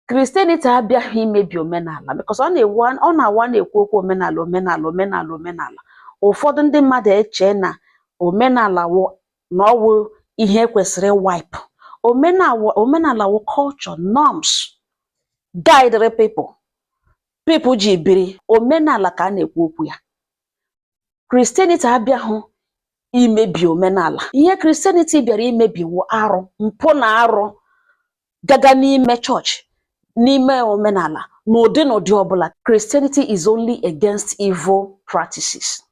Christianity abịaghị imebi omenala, because ọ na-ewu, ọ na-awa na-ekwu okwu omenala, omenala, omenala, omenala. Ụfọdụ ndị mmadụ eche na omenala wụ na ọ wụ ihe kwesịrị wipe. Omenala, omenala wụ culture, norms guide people, people ji biri. Omenala ka a na-ekwu okwu ya. Christianity abịaghị imebi omenala. Ihe Christianity bịara imebi wụ arụ, mpụ na arụ gaga n'ime chọọchị, n'ime omenala, n'ụdị n'ụdị ọbụla. Christianity is only against evil practices.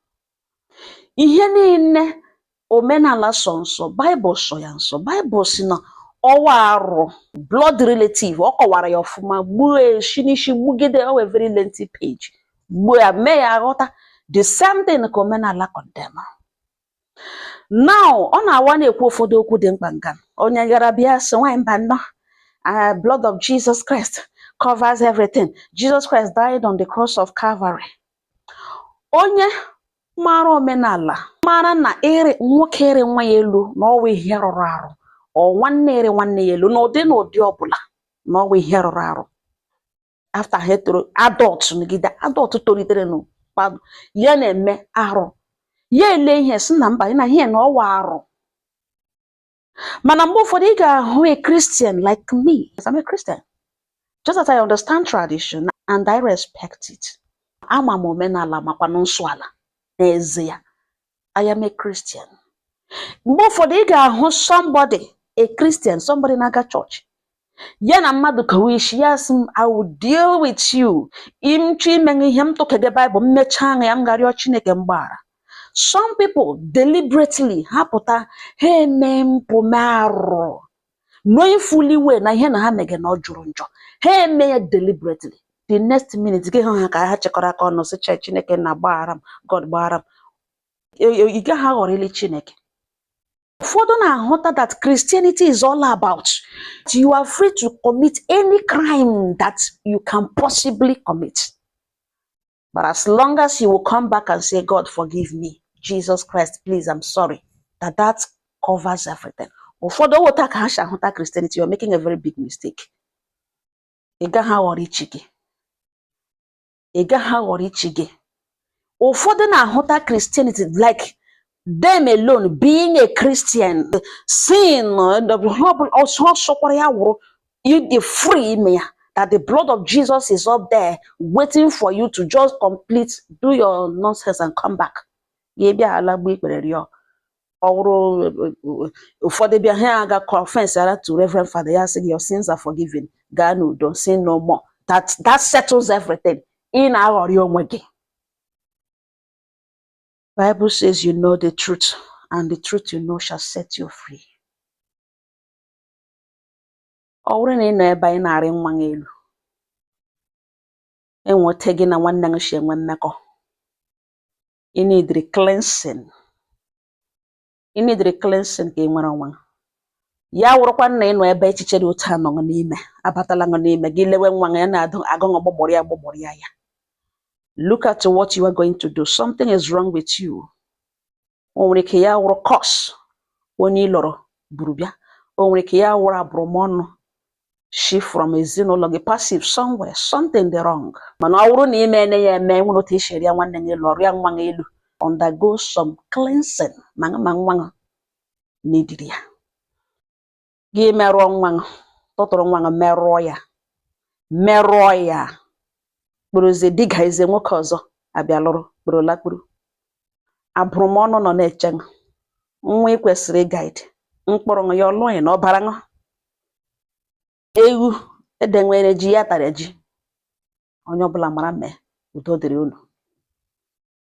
Ihe niile omenala sọ nsọ, Baịbụl sọ ya nsọ. Baịbụl si na ọwa arụ, blood relative, ọ kọwara ya ọfụma, gbuo eshi n'isi, gbugide o wee very lengthy page, gbuo ya, mee ya aghọta. The same thing ka omenala condemn. Now, ọ na-awa na-ekwu ụfọdụ okwu dị mkpa nga onye gara bịa sị nwaanyị mba nnọọ, blood of Jesus Christ covers everything. Jesus Christ died on the cross of Calvary. Onye mara omenala mara na ịrị nwoke, ịrị nwa ya elu na ọwa ihe rụrụ arụ, ọ nwanne ịrị nwanne ya elu n'ụdị n'ụdị ọbụla na ọwa ihe rụrụ arụ. After ha toro adult, nọgide adult, tolitere n'ụkpadụ ya na-eme arụ, ya ele ihe si na mba na ihe na ọwa arụ. Mana mgbe ụfọdụ ị ga-ahụ a Christian like me. I'm a Christian, just that I understand tradition and I respect it. Ama m omenala, makwanụ nsọ ala n'ezie. I am a Christian. Mgbe ụfọdụ ị ga-ahụ somebody, a Christian, somebody na-aga church, ya na mmadụ kowe isi, ya sị m, "I will deal with you." Imchọ ime ihe m tụkege Baịbụl, mmechaa anya ya, m ga-arịọ Chineke mgbaghara. Some people deliberately ha pụta, ha eme mpụ, mee arụ, knowing fully well na ihe na ha mege na ọ jụrụ njọ. Ha eme ya deliberately. The next minute, gị hụ ha ka ha chekọrọ aka ọnụ sị, "Chee Chineke na gbaghara m, God gbaghara m." Ị gaghị aghọrịlị Chineke. Ụfọdụ na-ahụta that Christianity is all about you are free to commit any crime that you can possibly commit, but as long as you will come back and say, "God, forgive me, Jesus Christ, please, I'm sorry," that that covers everything. Ụfọdụ wụta ka ha si ahụta Christianity. You're making a very big mistake. Ị gaghị aghọrọ ichi gị, ị gaghị aghọrọ ichi gị. Ụfọdụ na-ahụta Christianity like them alone being a Christian, sin ihe ọbụla ọsọ sọkwara ya wụrụ, you dey free ime ya, that the blood of Jesus is up there waiting for you to just complete, do your nonsense and come back. Ya bịa ala gba ikpere rịọ. Ọ wụrụ ụfọdụ bịa, ha aga confess ara to Reverend Father, ya sị gị, "Your sins are forgiven, gaa n'udo, sin no more." That settles everything. Ị na-aghọrị onwe gị. Bible says you know the truth, and the truth you know shall set you free. Ọ bụrụ na ị nọ ebe anyị na-arị nwa gị elu, enweta gị na nwanne gị si enwe mmekọ, ị need cleansing. Ị need cleansing ka ị nwere onwe gị. Ya wụrụkwa na ị nọ ebe echiche dị otu a nọ gị n'ime, abatala gị n'ime gị, lewe nwa gị ya na-adụ agụ gbọgbọrọ ya, gbọgbọrọ ya ya. Look at what you are going to do. Something is wrong with you. O nwere ike ya wụrụ curse onye ị lọrọ buru bịa. O nwere ike ya wụrụ abụrụmọnụ shi from ezinụlọ gị, passive somewhere, something dị wrong. Mana ọ bụrụ na ime ene ya eme, nwere otu esi rịa nwanne gị elu, ọrịa nwa gị elu, undergo some cleansing. Ma nwa gị n'idiri ya, gị merụọ nwa gị, tụtụrụ nwa gị, merụọ ya, merụọ ya, kpụrụzie diga eze nwoke ọzọ abịa lụrụ, kpụrụ lakpuru, abụrụmọnụ nọ na-eche gị. Nwa ị kwesịrị ịguide mkpụrụ ya, ọlụọ ya na ọbara ṅụ ewu ede nwere ji ya tara ji. Onye ọbụla mara mee. Udo dịrị unu.